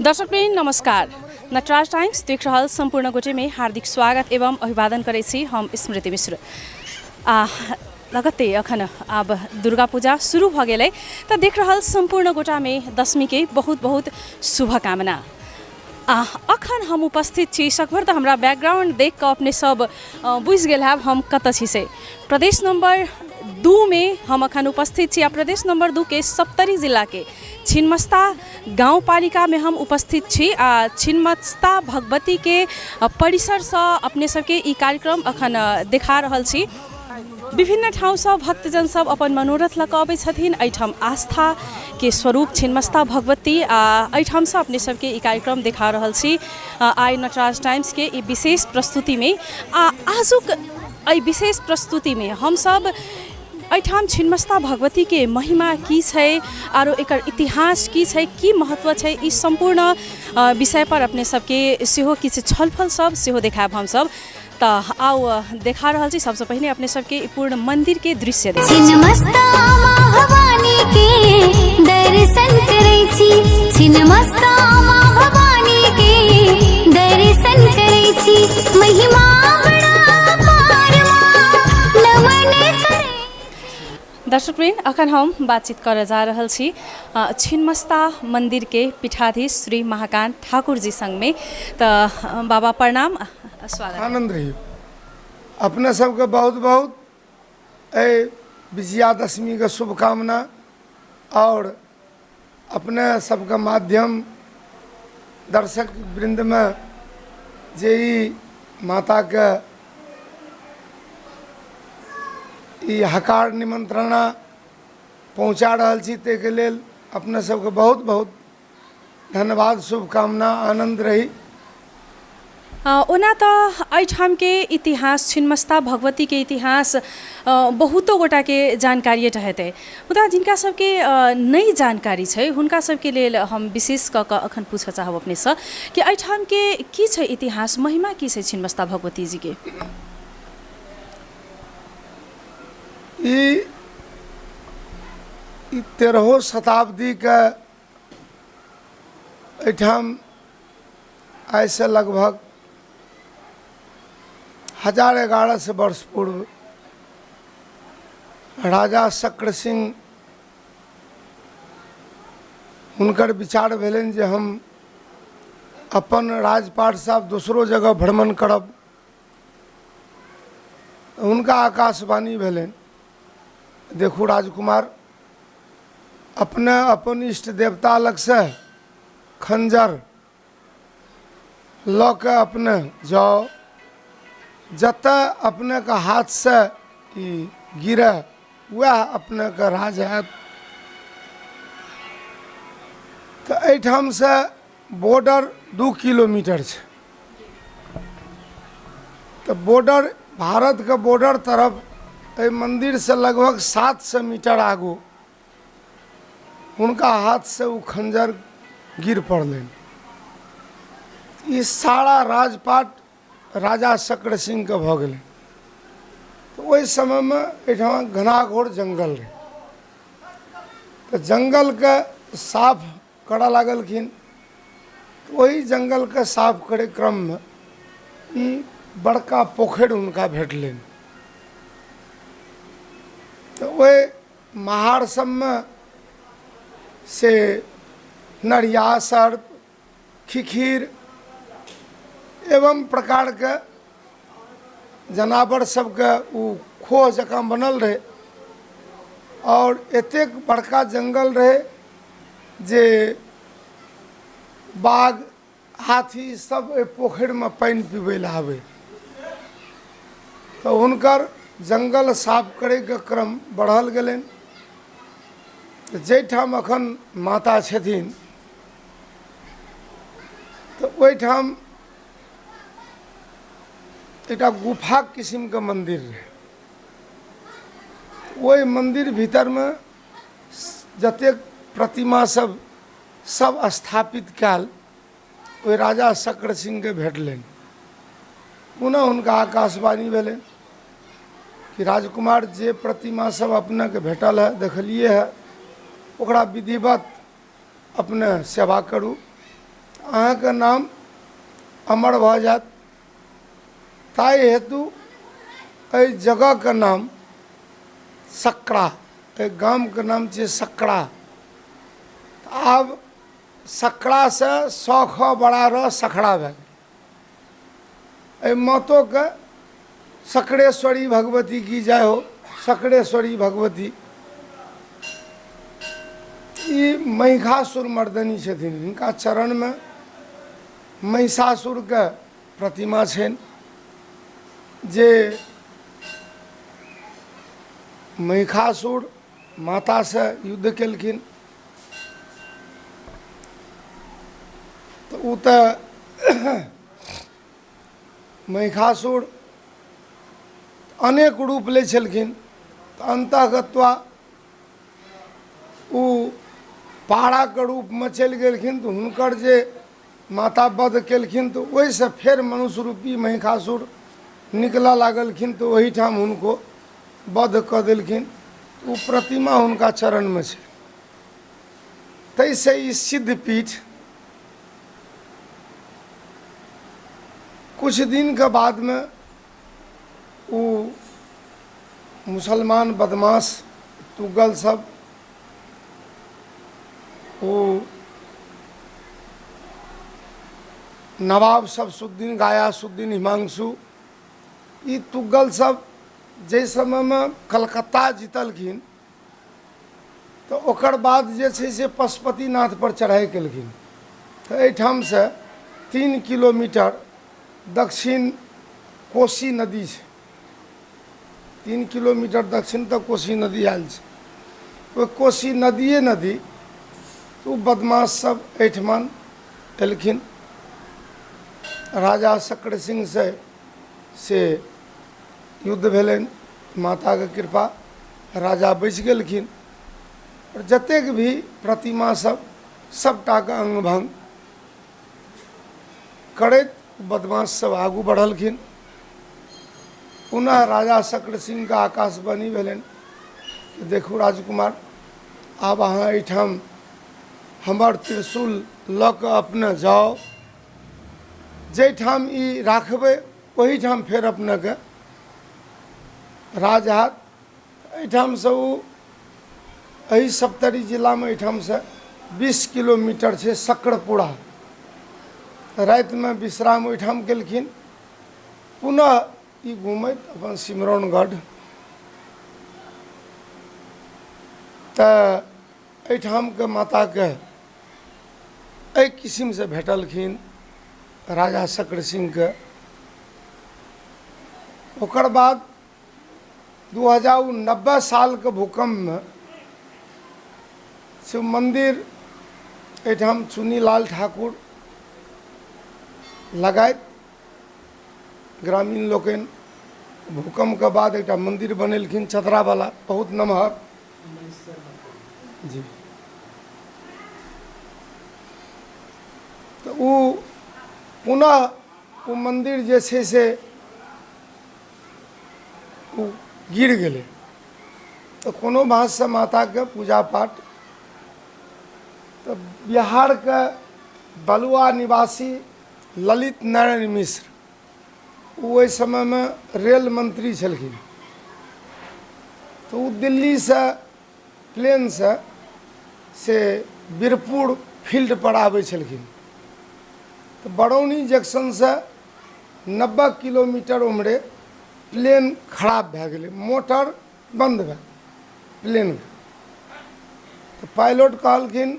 दर्शकवृन्द नमस्कार। नटराज टाइम्स देख रहल सम्पूर्ण गोटेमे हार्दिक स्वागत एवं अभिवादन करै छी हम स्मृति मिश्र। आ लगते अखन आब दुर्गा पूजा शुरू भऽ गेलै तऽ देख रहल सम्पूर्ण गोटामे दशमीके बहुत बहुत शुभकामना। आ अखन हम उपस्थित छी सकभर तऽ हमरा बैकग्राउंड देख कऽ अपने सब बुझि गेल हैब हम कतऽ छी से प्रदेश नंबर 2 मे हम अखन उपस्थित छी। आ प्रदेश नंबर 2 के सप्तरी जिलाके छिन्नमस्ता गाउँपालिकामे हम उपस्थित छी। आ छिन्नमस्ता भगवतीके परिसरसँ अपने सबके ई कार्यक्रम अखन देखा रहल छी। विभिन्न ठाउँसँ भक्तजन सब अपन मनोरथ लऽ कऽ अबै छथिन। एहिठाम आस्थाके स्वरूप छिन्नमस्ता भगवती आ एहिठामसँ अपने सबके ई कार्यक्रम देखा रहल छी आइ नटराज टाइम्सके ई विशेष प्रस्तुतिमे। आ आजुक एहि विशेष प्रस्तुतिमे हमसब एहिठाम छिन्नमस्ता भगवतीके महिमा की छै आरो एकर इतिहास की छै, की महत्व छै, ई सम्पूर्ण विषयपर अपने सबके सेहो किछु छलफल सब सेहो देखायब हमसब। तऽ आउ देखा रहल छी सबसँ पहिने अपने सबके ई पूर्ण मन्दिरके दृश्य देखा। छिन्नमस्ता माँ भवानी के दर्शन करै छी, छिन्नमस्ता माँ भवानी के दर्शन करै छी, महिमा बड़ा पार माँ नमन करै। दर्शकवृन्द अखन हम बातचीत करऽ जा रहल छी छिन्नमस्ता मन्दिरके पीठाधीश श्री महाकान्त ठाकुर जी संगमे। तऽ बाबा प्रणाम, स्वागत। आनंद रहियो। अपने सबके बहुत बहुत एहि विजयादशमीके शुभकामना और अपने सबके माध्यम दर्शक वृन्दमे जे ई माताके ई हकार निमंत्रणा पहुँचा रहल छी ताहिके लेल अपने सबके बहुत बहुत धन्यवाद, शुभकामना, आनन्द रही। ओना तऽ एहिठामके इतिहास छिन्नमस्ता भगवतीके इतिहास बहुतो गोटाके जानकारिए हेतै, मुदा जिनका सबके नहि जानकारी छै हुनका सबके लेल हम विशेष कऽ कऽ अखन पूछऽ चाहब अपनेसँ कि एहिठामके की छै इतिहास, महिमा की छै छिन्नमस्ता भगवती जीके? ई 13 शताब्दीके एहिठाम आइसँ लगभग 1100 वर्ष पूर्व राजा शक्र सिंह हुनकर विचार भेलनि जे हम अपन राजपाटसँ आब दोसरो जगह भ्रमण करब। हुनका आकाशवाणी भेलनि, देखू राजकुमार, अपने अपन इष्ट देवता लगसँ खंजर लऽ कऽ अपने जाउ, जतऽ अपनेके हाथसँ ई गिरए वएह अपनेके राज हैत। तऽ एहिठामसँ बॉर्डर 2 किलोमीटर छै, तऽ बॉर्डर भारतके बॉर्डर तरफ एहि मन्दिरसँ लगभग 700 मीटर आगू हुनका हाथसँ ओ खंजर गिर पड़लनि। ई सारा राजपाट राजा शक्र सिंहके भऽ गेलै। तऽ ओहि समयमे एहिठाम घनाघोर जङ्गल रहै, तऽ जङ्गलके साफ करऽ लागलखिन। ओहि जङ्गलके साफ करै क्रममे ई बड़का पोखरि हुनका भेटलनि। तऽ ओहि महार सबमे से नरिया, सर्प, खिखिर एवं प्रकारके जनावर सबके ओ खोह जकाँ बनल रहै और एतेक बड़का जङ्गल रहै जे बाघ, हाथी सब एहि पोखरिमे पानि पीबै लए आबै। तऽ हुनकर जङ्गल साफ करैके क्रम बढ़ल गेलनि। तऽ जाहिठाम एखन माता छथिन तऽ ओहिठाम एकटा गुफा किसिमके मन्दिर रहै। ओहि मन्दिर भीतरमे जतेक प्रतिमा सब सब स्थापित कयल ओहि राजा शक्र सिंहके भेटलनि। पुनः हुनका आकाशवाणी भेलनि कि राजकुमार, जे प्रतिमा सब अपनेके भेटल है, देखलिए है, ओकरा विधिवत अपने सेवा करू अहाँके नाम अमर भऽ जायत। ताहि हेतु एहि जगहके नाम सकरा, एहि गामके नाम छियै सकरा। आब सकरासँ स ख बड़ा र सखड़ा भए गेल। एहि मातोके सकरेश्वरी भगवती की जय हो, सकरेश्वरी भगवती। ई महिषासुर मर्दनी छथिन, हिनका चरणमे महिषासुरके प्रतिमा छनि जे महिषासुर मातासँ युद्ध केलखिन तऽ ओ तऽ महिषासुर अनेक रूप लै छलखिन तऽ अन्तःगत्वा ओ पाराके रूपमे चलि गेलखिन तऽ हुनकर जे माता वध केलखिन तऽ ओहिसँ फेर मनुष्य रूपी महिषासुर निकलऽ लागलखिन तऽ ओहिठाम हुनको वध कऽ देलखिन। ओ प्रतिमा हुनका चरणमे छै। ताहिसँ ई सिद्धपीठ किछु दिनके बादमे ओ मुसलमान बदमाश तुगल सब ओ नवाब शमसुद्दीन गयासुद्दीन हिमांशु ई तुगल सब जाहि समयमे कलकत्ता जीतलखिन तऽ ओकर बाद जे छै से पशुपतिनाथपर चढ़ाइ केलखिन। तऽ एहिठामसँ 3 किलोमीटर दक्षिण कोसी नदी छै, 3 किलोमीटर दक्षिण तक कोसी नदी आयल छै। ओहि कोसी नदिए नदी ओ बदमाश सब एहिठमन एलखिन। राजा शक्र सिंहसँ से युद्ध भेलनि, माताके कृपा राजा बचि गेलखिन। आओर जतेक भी प्रतिमा सब सबटाके अङ्ग भङ्ग करैत बदमाश सब आगू बढ़लखिन। पुनः राजा शक्र सिंहके आकाशवाणी भेलनि, देखू राजकुमार, आब अहाँ एहिठाम हमर त्रिशूल लऽ कऽ अपने जाउ, जाहिठाम ई राखबै ओहिठाम फेर अपनेके राज हैत। एहिठामसँ ओ एहि सप्तरी जिलामे एहिठामसँ 20 किलोमीटर छै शक्रपुरा। रातिमे विश्राम ओहिठाम केलखिन। पुनः ई घुमैत अपन सिमरौनगढ़ तऽ एहिठामके माताके एहि किसिमसँ भेटलखिन राजा शक्र सिंहके। ओकर बाद 2090 सालके भूकम्पमे शिव मन्दिर एहिठाम चुनीलाल ठाकुर लगायत ग्रामीण लोकनि भूकम्पके बाद एकटा मन्दिर बनेलखिन चदरावला बहुत नमहर जी। तऽ ओ पुनः ओ मन्दिर जे छै से ओ गिर गेलै। तऽ कोनो भाँजसँ माताके पूजा पाठ तऽ बिहारके बलुआ निवासी ललित नारायण मिश्र ओ ओहि समयमे रेल मंत्री छलखिन। तऽ ओ दिल्लीसँ प्लेनसँ से बीरपुर फील्डपर आबै छलखिन। तऽ बरौनी जंक्शनसँ 90 किलोमीटर उम्हरे प्लेन खराब भए गेलै, मोटर बन्द भए गेलै प्लेनके। तऽ पायलट कहलखिन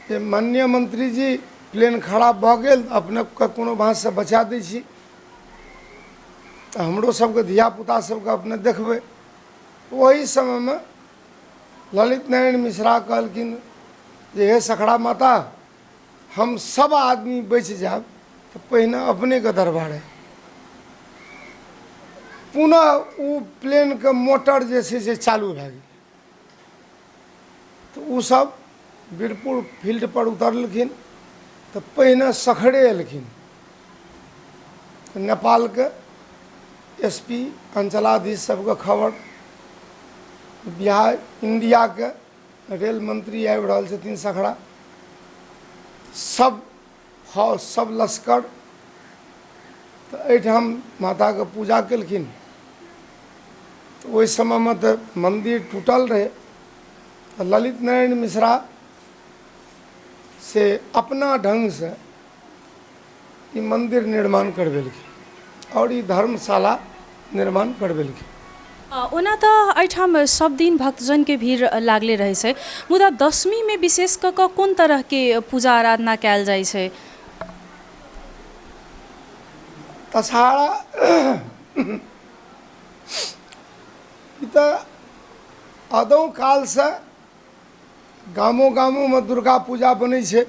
जे माननीय मंत्री जी प्लेन खराब भऽ गेल, अपनेके कोनो भाँजसँ बचा दै छी, तऽ हमरो सबके धियापुता सबके अपने देखबै। ओहि समयमे ललित नारायण मिश्रा कहलखिन जे हे सखड़ा माता, हम सब आदमी बचि जायब तऽ पहिने अपनेके दरबार आयब। पुनः ओ प्लेनके मोटर जे छै से चालू भए गेलै। तऽ ओ सब बीरपुर फील्डपर उतरलखिन तऽ पहिने सखड़े एलखिन। नेपालके एस पी अञ्चलाधीश सबके खबर, बिहार इण्डियाके रेल मंत्री आबि रहल छथिन सखड़ा। सब फौज सब लश्कर तऽ एहिठाम माताके पूजा केलखिन। तऽ ओहि समयमे तऽ मन्दिर टूटल रहै, तऽ ललित नारायण मिश्रा से अपना ढङ्गसँ ई मन्दिर निर्माण करबेलखिन आओर ई धर्मशाला निर्माण करबेलखिन। ओना तऽ एहिठाम सब दिन भक्तजनके भीड़ लागले रहै छै, मुदा दशमीमे विशेष कऽ कऽ कोन तरहके पूजा आराधना कयल जाइ छै? दशहरा ई तऽ अदौ कालसँ गामो गामोमे दुर्गा पूजा बनै छै,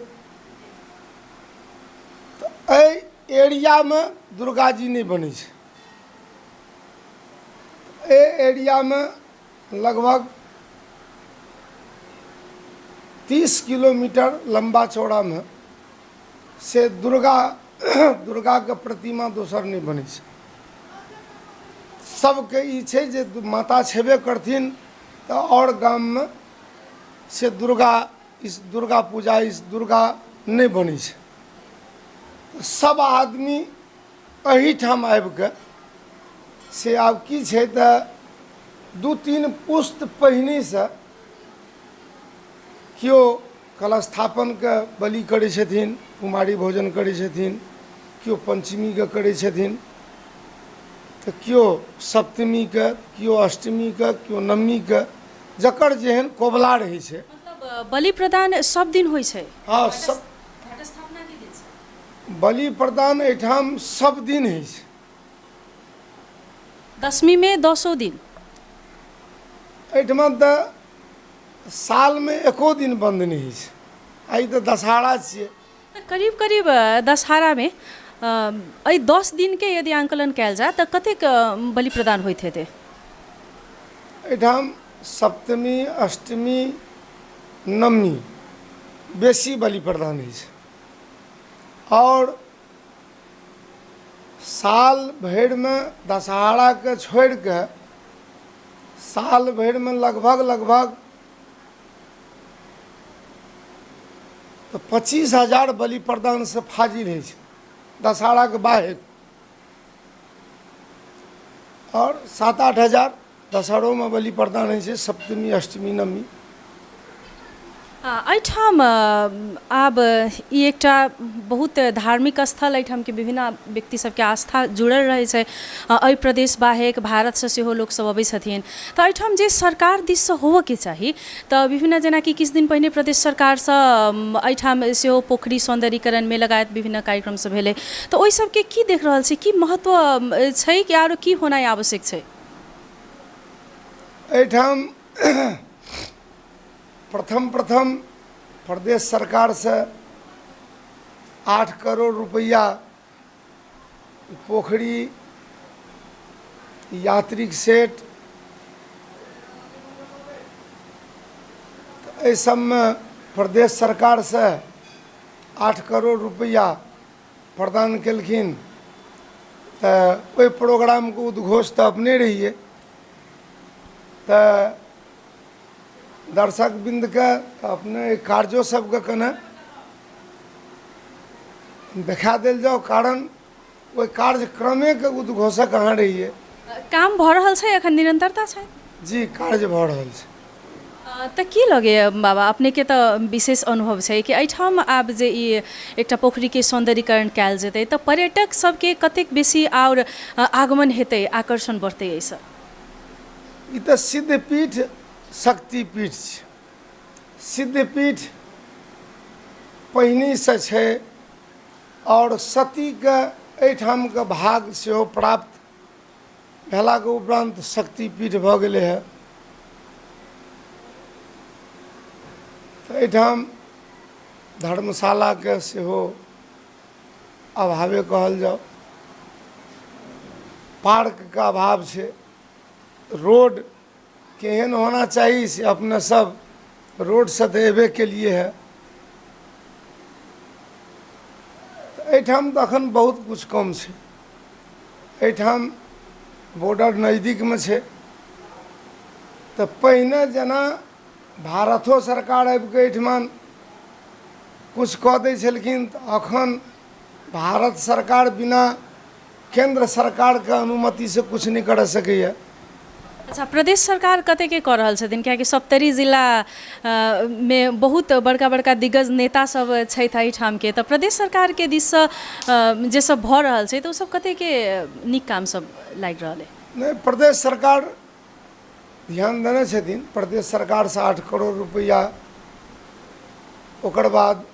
तऽ एहि एरियामे दुर्गा जी नहि बनै छै। एहि एरियामे लगभग 30 किलोमीटर लम्बा चौड़ामे से दुर्गाके प्रतिमा दोसर नहि बनै छै। सबके ई छै जे माता छेबे करथिन तऽ आओर गाममे से दुर्गा इस दुर्गा पूजा इस दुर्गा नहि बनै छै। सब आदमी एहिठाम आबिके से आब की छै तऽ 2-3 पुस्त पहिनेसँ केओ कलस्थापनके बलि करै छथिन, कुमारी भोजन करै छथिन, केओ पञ्चमीके करै छथिन, तऽ केओ सप्तमीके, केओ अष्टमीके, केओ नवमीके, जकर जेहन कोबला रहै छै। मतलब बलि प्रदान सब दिन होइ छै? हँ, सब बलि प्रदान एहिठाम सब दिन होइ छै। दशमीमे 10 दिन? एहिठमा तऽ सालमे एको दिन बन्द नहि होइ छै। आइ तऽ दशहरा छियै। तऽ करीब करीब दशहरामे एहि 10 दिनके यदि आंकलन कयल जाय तऽ कतेक बलि प्रदान होइत हेतै? एहिठाम सप्तमी, अष्टमी, नवमी बेसी बलि प्रदान होइ छै। आओर साल भरिमे दशहराके छोड़िके साल भरिमे लगभग लगभग तऽ 25,000 बलि प्रदानसँ फाजिल होइ छै दशहराके बाहर, आओर 7-8 हजार दशहरोमे बलि प्रदान होइ छै, सप्तमी, अष्टमी, नवमी। एहिठाम आब ई एकटा बहुत धार्मिक स्थल, एहिठामके विभिन्न व्यक्ति सबके आस्था जुड़ल रहै छै। एहि प्रदेश बाहेक भारतसँ सेहो लोकसब अबै छथिन। तऽ एहिठाम जे सरकार दिससँ होबऽके चाही तऽ विभिन्न, जेनाकि किछु दिन पहिने प्रदेश सरकारसँ एहिठाम सेहो पोखरि सौन्दर्यीकरणमे लगायत विभिन्न कार्यक्रम सब भेलै, तऽ ओहि सबके की देख रहल छी, की महत्व छै कि आरो की होनाइ आवश्यक छै? एहिठाम प्रथम प्रथम प्रदेश सरकारसँ 8 करोड़ रुपैआ पोखरि, यात्रिक सेट, एहि सबमे प्रदेश सरकारसँ 8 करोड़ रुपैआ प्रदान केलखिन। तऽ ओहि प्रोग्रामके उद्घोष तऽ अपने रहियै, तऽ दर्शक बिन्दके अपने कार्यो सबके कने देखा देल जाउ, कारण ओहि कार्यक्रमेके उद्घोषक अहाँ रहियै। काम भऽ रहल छै एखन, निरंतरता छै? जी, कार्य भऽ रहल छै। तऽ की लगैए बाबा, अपनेके तऽ विशेष अनुभव छै कि एहिठाम आब जे ई एकटा पोखरिके सौन्दर्यीकरण कयल जेतै तऽ पर्यटक सबके कतेक बेसी आओर आगमन हेतै, आकर्षण बढ़तै एहिसँ? ई तऽ सिद्धपीठ शक्तिपीठ छै। सिद्धपीठ पहिनहिसँ छै आओर सतीके एहिठामके भाग सेहो प्राप्त भेलाके उपरान्त शक्तिपीठ भऽ गेलै हँ। तऽ एहिठाम धर्मशालाके सेहो अभावे कहल जाउ, पार्कके अभाव छै, रोड केहन होना चाही से अपने सब रोडसँ तऽ एबे केलिए हँ। तऽ एहिठाम तऽ एखन बहुत किछु कम छै। एहिठाम बॉर्डर नजदीकमे छै, तऽ पहिने जेना भारतो सरकार आबिके एहिठमा किछु कऽ दै छलखिन। तऽ एखन भारत सरकार बिना केन्द्र सरकारके अनुमतिसँ किछु नहि करि सकैए। अच्छा, प्रदेश सरकार कतेके कऽ रहल छथिन? कियाकि सप्तरी जिला मे बहुत बड़का बड़का दिग्गज नेता सब छथि एहिठामके, तऽ प्रदेश सरकारके दिससँ जे सब भऽ रहल छै तऽ ओ सब कतेके नीक काम सब लागि रहल अइ? नहि, प्रदेश सरकार ध्यान देने छथिन। प्रदेश सरकारसँ 8 करोड़ रुपैआ, ओकर बाद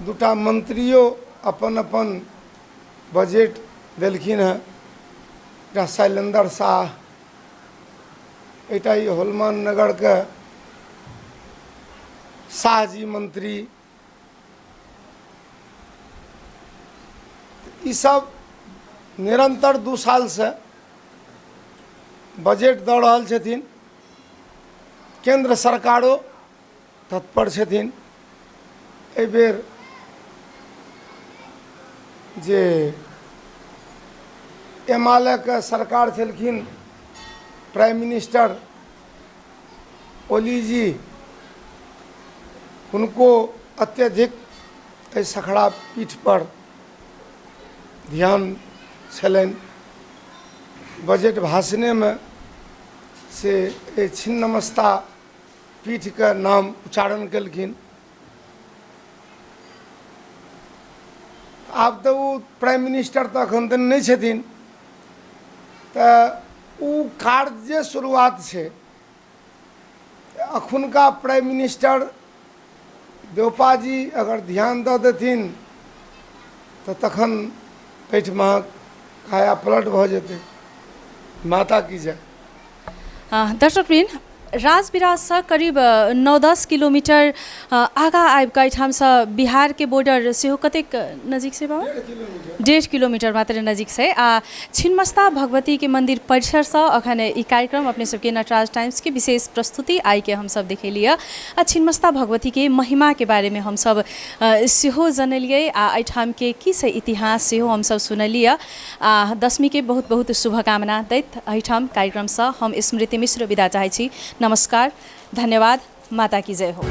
2टा मंत्रियो अपन अपन बजट देलखिन हेँ। एकटा शैलेन्द्र शाह, एकटा ई होलमान नगरके शाहजी मंत्री, ईसब निरन्तर 2 सालसँ बजट दऽ रहल छथिन। केन्द्र सरकारो तत्पर छथिन। एहिबेर जे एमालेके सरकार छलखिन प्राइम मिनिस्टर ओली जी, हुनको अत्यधिक एहि सखड़ा पीठपर ध्यान छलनि। बजट भाषणेमे से एहि छिन्नमस्ता पीठके नाम उच्चारण केलखिन। आब तऽ ओ प्राइम मिनिस्टर तऽ एखन तऽ नहि छथिन, तऽ ओ कार्य जे शुरुआत छै, अखुनका प्राइम मिनिस्टर देवपाजी अगर ध्यान दऽ देथिन तऽ तखन एहिठमा काया पलट भऽ जेतै। माता की जय। दर्शकवृन्द, राजविराजसँ करीब 9-10 किलोमीटर आगाँ आबिकऽ एहिठामसँ बिहारके बॉर्डर सेहो कतेक नजिक छै बाबा? 1.5 किलोमीटर मात्र नजिक छै। आ छिन्नमस्ता भगवतीके मन्दिर परिसरसँ अखन ई कार्यक्रम अपने सबके नटराज टाइम्सके विशेष प्रस्तुति आइके हमसब देखेलियै आ छिन्नमस्ता भगवतीके महिमाके बारेमे हमसब सेहो जनलियै आ एहिठामके की छै इतिहास सेहो हमसब सुनलियै। आ दशमीके बहुत बहुत शुभकामना दैत एहिठाम कार्यक्रमसँ हम स्मृति मिश्र विदा चाहै छी। नमस्कार, धन्यवाद, माता की जय हो।